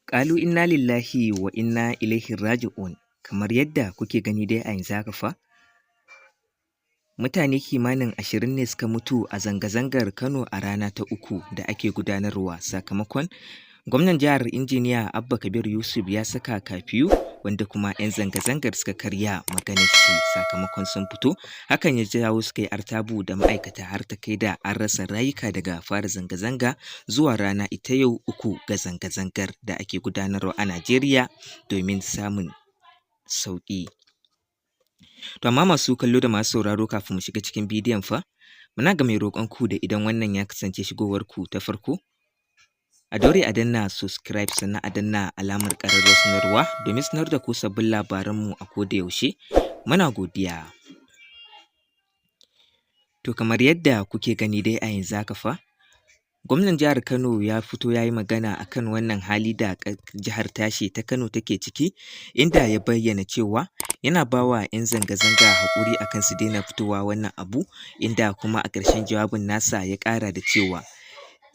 Ƙalu inna lillahi wa inna ilaihi raji'un. Kamar yadda kuke gani dai a yanzu haka fa, mutane kimanin 20 ne suka mutu a zanga-zangar Kano a rana ta uku da ake gudanarwa, sakamakon gwamnan jihar Injiniya Abba Kabir Yusuf ya saka curfew, wanda kuma 'yan zanga-zangar suka karya maganar shi sakamakon sun fito. Hakan ya jawo suka yi artabu da ma'aikata har ta kai da an rasa rayuka daga fara zanga-zanga zuwa rana ita yau 3 ga zanga-zangar da ake gudanarwa a Najeriya domin samun sauƙi. To amma masu kallo da masu sauraro, kafin mu shiga cikin bidiyon fa, muna ga mai roƙon ku da idan wannan ya kasance shigowar ku ta farko, a daure a danna subscribe, sannan a danna alamar ƙararrawar sanarwa domin sanar da ku sabbin labaranmu a koda yaushe. Muna godiya. To kamar yadda kuke gani dai a yanzu haka fa, gwamnan jihar Kano ya fito ya yi magana akan wannan hali da jihar tashi ta Kano take ciki, inda ya bayyana cewa yana ba wa 'yan zanga-zanga haƙuri akan su daina fitowa wannan abu, inda kuma a ƙarshen jawabin nasa ya ƙara da cewa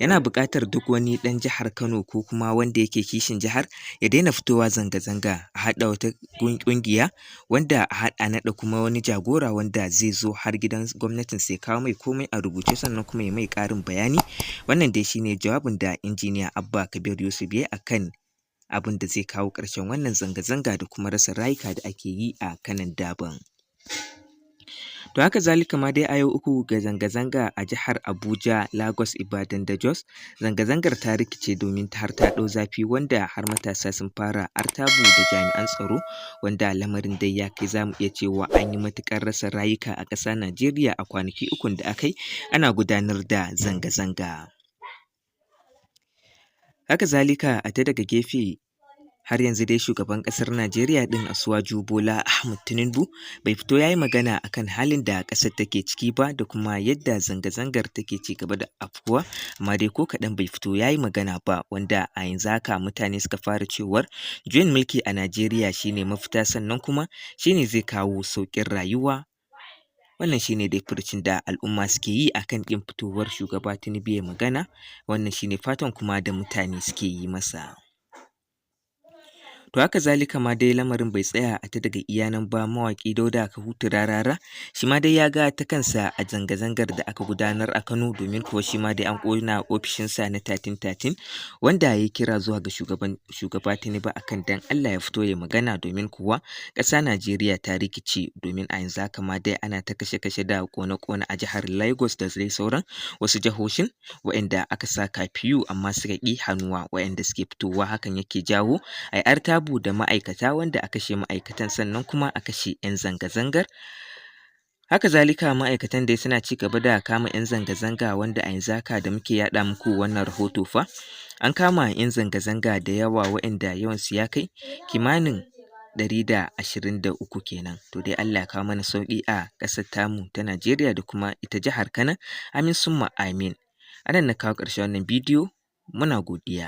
yana buƙatar duk wani ɗan jihar Kano ko kuma wanda yake kishin jihar ya daina fitowa zanga-zanga, a haɗa wata ƙungiya wanda a haɗa naɗa kuma wani jagora wanda zai zo har gidan gwamnatin sai kawo mai komai a rubuce, sannan kuma ya mai ƙarin bayani. Wannan dai shine jawabin da Injiniya Abba Kabir Yusuf ya yi akan abin da zai kawo ƙarshen wannan zanga-zanga da kuma rasa rayuka da ake yi a Kanon Daban. To haka zalika ma dai a yau 3 ga zanga-zanga a jihar Abuja, Lagos, Ibadan da Jos, zanga-zangar ta rikice domin har ta ɗau zafi, wanda har matasa sun fara artabu da jami'an tsaro, wanda lamarin dai ya kai za mu iya cewa an yi matuƙar rasa rayuka a ƙasa Najeriya a kwanaki ukun da aka yi ana gudanar da zanga-zanga. Haka zalika a ta daga gefe, har yanzu dai shugaban ƙasar Najeriya ɗin Asiwaju Bola Ahmed Tinubu bai fito ya yi magana akan halin da ƙasar take ciki ba da kuma yadda zanga-zangar take ci gaba da afkuwa, amma dai ko kaɗan bai fito ya yi magana ba, wanda a yanzu haka mutane suka fara cewar juyin mulki a Najeriya shine mafita, sannan kuma shine zai kawo sauƙin rayuwa. Wannan shine dai furucin da al'umma suke yi akan ƙin fitowar shugaba Tinubu ya magana. Wannan shine fatan kuma da mutane suke yi masa. To haka zalika ma dai lamarin bai tsaya a ta daga iya nan ba. Mawaƙi Dauda Kahutu Rarara shi ma dai ya ga ta kansa a zanga-zangar da aka gudanar a Kano, domin kuwa shi ma dai an ƙona ofishinsa na 1313, wanda ya kira zuwa ga shugaba Tinubu akan dan Allah ya fito ya magana, domin kuwa ƙasa Najeriya ta rikice, domin a yanzu haka ma dai ana ta kashe-kashe da ƙone-ƙone a jihar Lagos da dai sauran wasu jihohin waɗanda aka sa curfew amma suka ƙi hannuwa waɗanda suke fitowa. Hakan yake jawo a yi artabu da ma'aikata, wanda a kashe ma'aikatan, sannan kuma a kashe 'yan zanga-zangar. Haka zalika ma'aikatan dai suna ci gaba da kama 'yan zanga-zanga, wanda a yanzu haka da muke yaɗa muku wannan rahoto fa, an kama 'yan zanga-zanga da yawa waɗanda yawansu ya kai kimanin 123 kenan. To dai Allah ya kawo mana sauƙi a ƙasar tamu ta Najeriya da kuma ita jihar Kano. Amin summa amin. A nan na kawo ƙarshen wannan bidiyo. Muna godiya.